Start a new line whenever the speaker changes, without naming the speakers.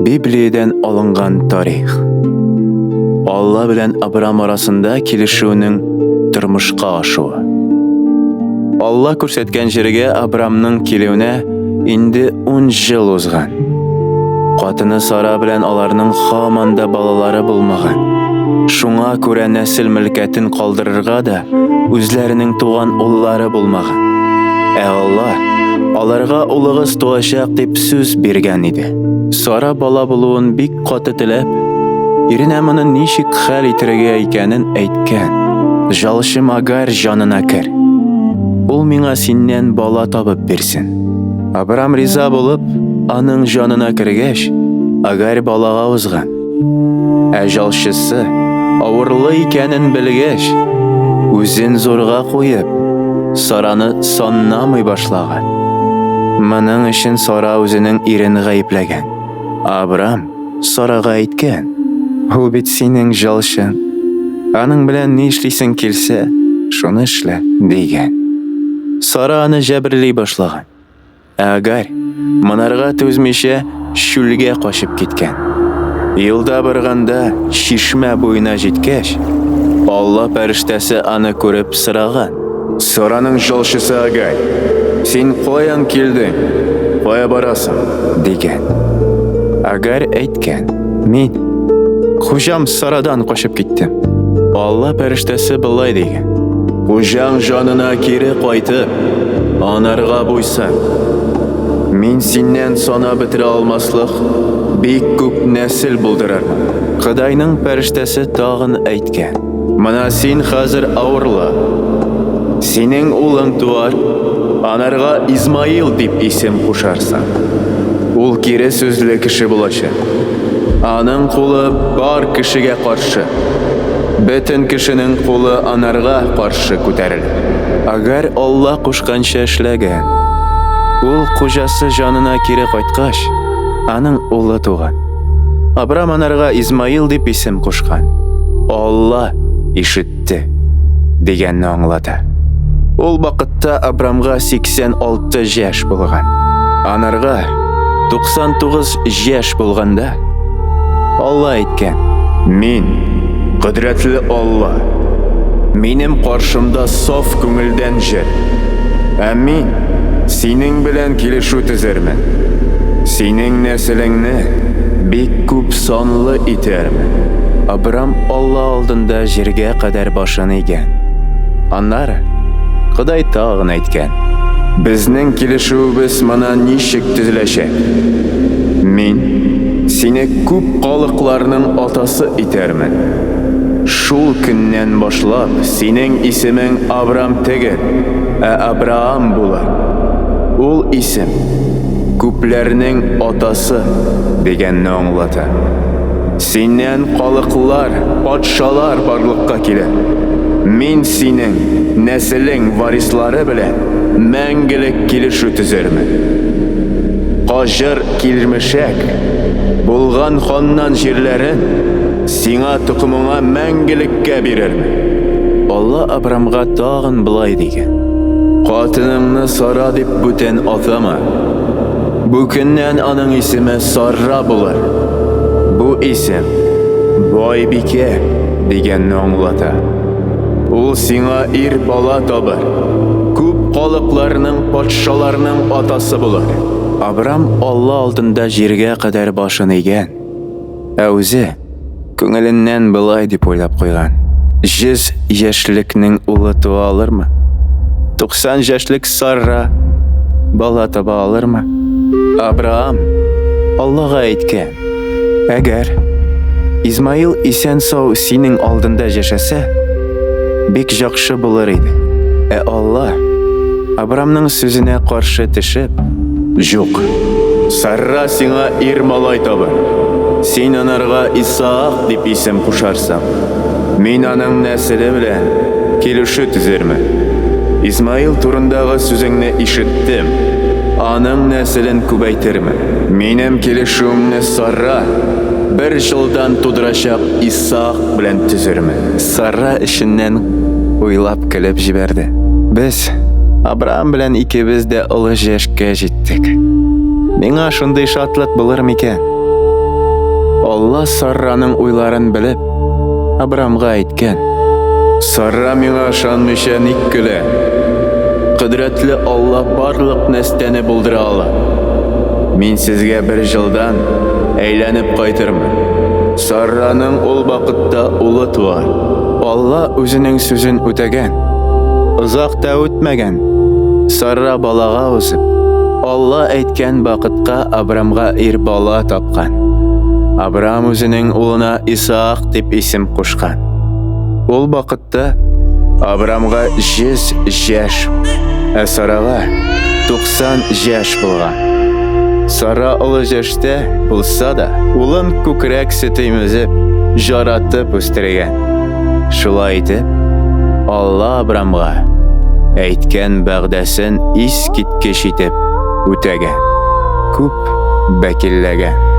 Библиядән алынган тарих. Алла белән Абрам арасында килешүнең тормышка ашуы. Алла күрсәткән җиргә Абрамның килүенә инде 10 ел узган. Катыны Сара белән аларның һаман да балалары булмаган. Шуңа күрә нәсел мөлкәтен калдырырга да үзләренең туган уллары булмаган. Ә Алла аларга улыгыз туачак дип сүз биргән иде. Сара бала булуын бик каты теләп, иренә моны ничек хәл итәргә икәнен әйткән. Жалчым Агарь җанына кер. Ул миңа синнән бала табып бирсен. Абрам риза булып, аның җанына кергәч, Агарь балага узган. Ә жалчысы авырлы икәнен белгәч, үзен зурга куеп, Сараны саннамый башлаган. Моның өчен Сара үзенең ирен гаепләгән. Абрам Сарага әйткән: "Ул бит синең жалчың. Аның белән ни эшлисең килсә, шуны эшлә", дигән. Сара аны җәберли башлаган. Ә Агарь, монарга түзмичә, чүлгә качып киткән. Юлда барганда, чишмә буена җиткәч, Алла пәрештәсе аны күреп сораган. Сараның жалчысы Агарь, син каян килдең, кая барасың? дигән. Агарь әйткән: Мин хуҗам Сарадан качып киттем. Алла пәрештәсе болай дигән: Хуҗаң җанына кире кайтып, анарга буйсын. Мин синнән санап бетерә алмаслык бик күп нәсел булдырырмын. Кодайның пәрештәсе тагын әйткән: Мына син хәзер авырлы. Синең улың туар, анарга Измаил дип исем кушарсың. Ул кире сүзле кеше булачак. Аның кулы бар кешегә каршы. Бөтен кешенең кулы анарга каршы күтәрелер. Әгәр Алла кушканча эшләгән. Ул хуҗасы җанына кире кайткач, аның улы туган. Абрам анарга Измаил дип исем кушкан. Алла ишетте дигәнне аңлата. Ул вакытта Абрамга 86 яшь булган. Анарга 99 яшь булганда Алла әйткән: "Мин кодрәтле Алла. Минем каршымда саф күңелдән җыр. Ә мин синең белән килешү төзермен. Синең нәселеңне бик күп санлы итәрмен." Абрам Алла алдында җиргә кадәр башын игән. Аннары Ходай тагын әйткән: "Безнең килешүебез моны ничек төзеләчәк? Мин сине күп халыкларның атасы итәрмен. Шул көннән башлап синең исемең Абрам түгел, ә Абраам булыр. Ул исем күпләрнең атасы дигәнне аңлата. Синнән халыклар, патшалар барлыкка килер. Мин синең нәселең варислары белән мәңгелек килешү төзермен. Каҗыр килмешәк булган ханнан җирләрен сиңа токымыңа мәңгелеккә бирермен. Алла Абрамга тагын болай дигән: Катыныңны Сара дип бүтән атама. Бу көннән аның исеме Сарра булыр. Бу исем байбикә дигәнне аңлата. Ул сиңа ир бала табыр, күп халыкларның, патшаларның атасы булыр. Абрам Алла алдында җиргә кадәр башын игән, ә үзе күңеленнән болай дип уйлап куйган: 100 яшьлекнең улы туа алырмы? 90 яшьлек Сарра бала таба алырмы? Абраам Аллага әйткән: Әгәр Измаил исән-сау синең алдында яшәсә, бик яхшы булыр иде. Ә Алла Абрамның сүзенә каршы төшеп, Юк, Сарра сиңа ир малай табыр. Син анарга Исаак дип исем кушарсың. Мин аның нәселе белән килешү төзермен. Измаил турындагы сүзеңне ишеттем. Аның нәселен күбәйтермен. Минем килешүемне Сарра бер җылдан тудырачак Исаак белән төзермен. Сарра эченнән уйлап көлеп җибәрде. Без Абраам белән икебез дә олы яшькә җиттек. Миңа шундый шатлык булыр микән? Алла Сарраның уйларын белеп, Абрамга әйткән: Сарра миңа ышанмыйча ник көлә? Кодрәтле Алла барлык нәстәне булдыра ала. Мин сезгә бер җылдан әйләнеп кайтырмын. Сарраның ул вакытта улы туар. Алла үзенең сүзен үтәгән. Озак та үтмәгән, Сарра балага узып, Алла әйткән вакытка Абрамга ир бала тапкан. Абрам үзенең улына Исаак дип исем кушкан. Ул вакытта Абрамга 100 яшь, ә Сарага 90 яшь булган. Сара олы яшьтә булса да, улын күкрәк сөте имезеп, жаратып үстергән. Шулай итеп, Алла Абрамга әйткән вәгъдәсен искиткеч итеп үтәгән, күп вәкилләгән.